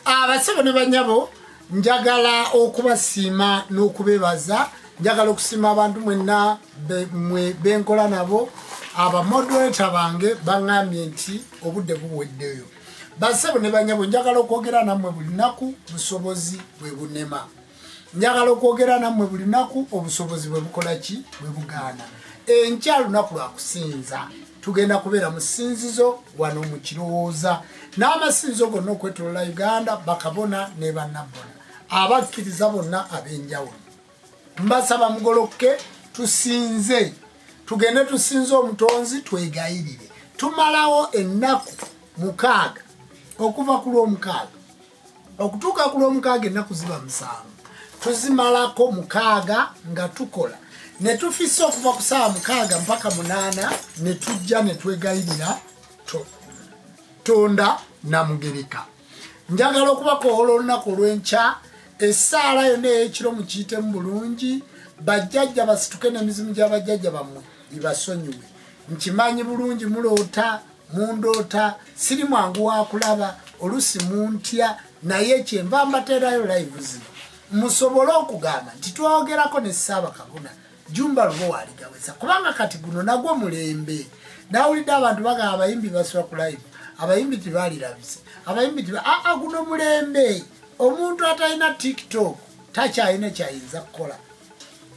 Abasebo ne banyabo, njagala okubasiima n'okubebaza. Njagala okusiima abantu mwenna mwe benkola nabo. Abamoderator bange baŋŋambye nti obudde buweddeyo. Basebo ne banyabo, njagala okwogera nammwe buli lunaku, busobozi bwe bunema. Njagala okwogera nammwe buli lunaku, obusobozi bwe bukola ki, bwe bugaana. Enkya lunaku lwa kusinza, tugenda kubeera mu ssinzizo wano mu Kirowooza n'amasinzizo gonna okwetolola Uganda. Bakabona ne bannabbona, abakkiriza bonna ab'enjawulo, mbasaba mugolokke tusinze, tugende tusinze Omutonzi, twegayirire. Tumalawo ennaku 6, okuva ku Lwomukaaga okutuuka ku Lwomukaaga, ennaku ziba 7. Tuzimalako 6 nga tukola ne tufisa okuva ku saawa 6 mpaka 8, ne tujja ne twegayirira Tonda Namugereka. Njagala okubakoowola olunaku olw'enkya, essaala yonna ey'ekiro mukiyitemu bulungi, bajjajja basituke n'emizimu gy'abajjajja bammwe ibasonyiwe. Nkimanyi bulungi muloota, mundoota, siri mwangu wa kulaba, olusi muntya, naye kyenva mbateerayo live zino musobole okugamba nti twogerako ne Ssaabakabona Jumba Lubowa Aligaweza, kubanga kati guno nagwo mulembe. Nawulidde abantu bagamba abayimbi basula ku live, abayimbi tebalirabise, abayimbi tiba aa. Guno mulembe, omuntu atalina TikTok takyalina kyayinza kukola.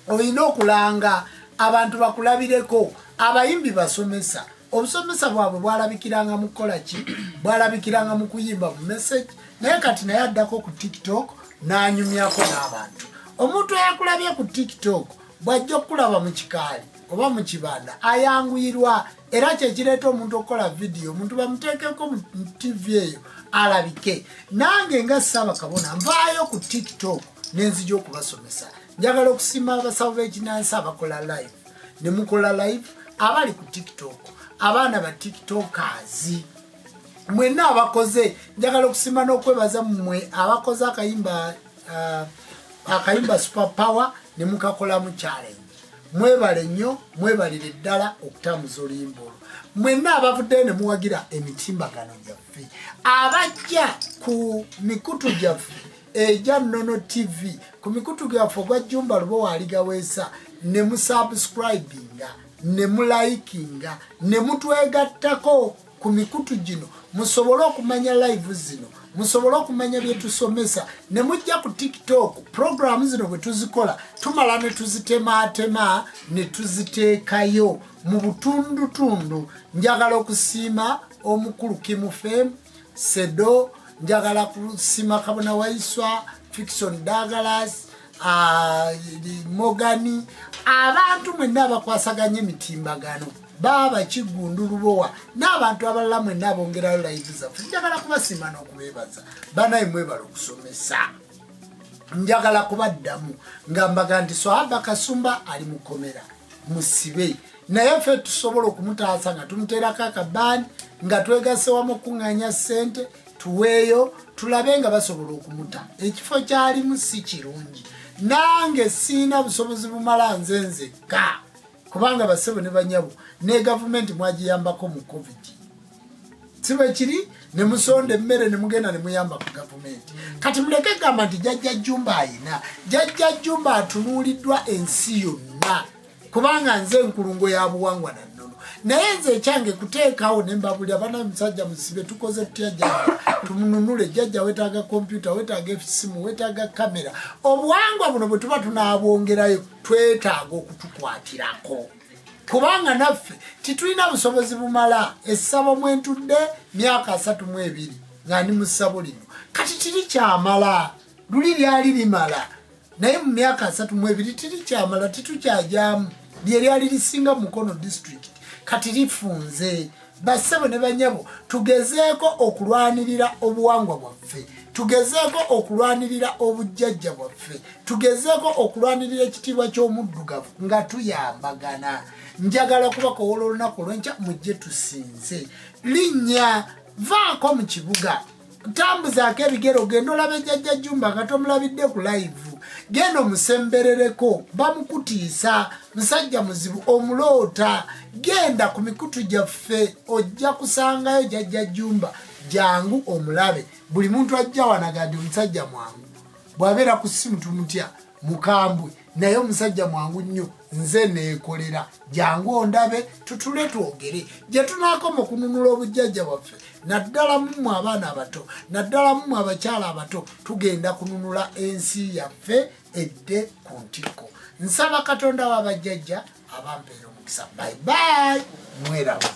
Olina okulanga abantu bakulabireko. Abayimbi basomesa, obusomesa bwabwe bwalabikiranga mu kukola ki? Bwalabikiranga mu kuyimba, mu message, naye kati naye addako ku TikTok n'anyumyako n'abantu. Omuntu eyakulabye ku TikTok bw'ajja okukulaba mu kikaali oba mu kibanda ayanguyirwa, era kyekireeta omuntu okukola vidiyo, omuntu bamuteekeko mu TV eyo alabike. Nange nga Ssaabakabona nvaayo ku TikTok nenzija okubasomesa. Njagala okusiima abasawo b'ekinansi abakola live ne mukola live, abali ku TikTok, abaana ba TikTokers mwenna abakoze. Njagala okusiima n'okwebaza mmwe abakoze akayimba Super Power ne mukakolamu challenge. Mwebale nnyo, mwebalire ddala okutambuza oluyimba olwo. Mwenna abavuddeyo ne muwagira emitimbagano gyaffe, abajja ku mikutu gyaffe egya Nono TV, ku mikutu gyaffe ogwa Jumba Lubowa Aligaweesa, ne musubscribinga, ne mulikinga, ne mutwegattako ku mikutu gino musobole okumanya live zino, musobole okumanya bye tusomesa, ne mujja ku TikTok. Programu zino bwe tuzikola tumala ne tuzitemaatema ne tuziteekayo mu butundutundu. Njagala okusiima omukulu Kimufem Sedo, njagala kusiima Kabona Waiswa, Fickson Douglas, Mogani, abantu mwenna abakwasaganya emitimbagano, baaba Kigundu Lubowa n'abantu abalala mwenna abongerayo live zaffe. Njagala kubasiima n'okubeebaza. Banaye, mwebala okusomesa. Njagala kubaddamu nga mbaga nti Swahaba Kasumba ali mukomera musibe, naye ffe tusobola okumutaasa nga tumuteerako akabaani, nga twegase wamu okuŋŋaanya ssente tuweeyo, tulabe nga basobola okumuta. Ekifo kyalimu si kirungi. Nange siina busobozi bumala nze nzekka, kubanga basebo ne banyabo, ne gavumenti mwagiyambako mu COVID, si bwe kiri? Ne musonda emmere ne mugenda ne muyamba ku gavumenti. Kati muleke gamba nti Jjajja Jumba ayina. Jjajja Jumba atunuuliddwa ensi yonna, kubanga nze enkulungo ya buwangwa na nnono. Naye nze ekyange kuteekawo ne mbabulira, bana musajja musibe, tukoze tutya jjajja tumununule? Jjajja wetaaga kompyuta, wetaaga esimu, wetaaga kamera. Obuwangwa buno bwe tuba tunaabwongerayo, twetaaga okutukwatirako, kubanga naffe titulina busobozi bumala. Essabo mwentudde myaka 32 nga ndi mu ssabo lino, kati tiri kyamala. Luli lyali limala, naye mu myaka 32 tiri kyamala, titukyajamu. Lye lyali lisinga Mukono District, kati lifunze. Bassebo ne banyabo, tugezeeko okulwanirira obuwangwa bwaffe, tugezeeko okulwanirira obujjajja bwaffe, tugezeeko okulwanirira ekitiibwa ky'omuddugavu nga tuyambagana. Njagala kubakowola olunaku olwenkya mujje tusinze. Linnya vaako mu kibuga, tambuzaako ebigere, ogenda olaba ejjajja Jumba nga tomulabidde ku live. Genda omusemberereko, bamukutiisa, musajja muzibu, omuloota. Genda ku mikutu gyaffe, ojja kusangayo Jjajja Jumba. Jangu omulabe. Buli muntu ajja wanaga nti omusajja mwangu, bw'abeera ku ssimu tumutya, mukambwe, naye omusajja mwangu nnyo. Nze neekolera, jangu ondabe, tutule twogere gye tunaakoma okununula obujjajja bwaffe, naddala mummwe abaana abato, naddala mummwe abakyala abato. Tugenda kununula ensi yaffe edde ku ntikko. Nsaba Katonda w'abajjajja abampeera omukisa. Bye bye, mweraba.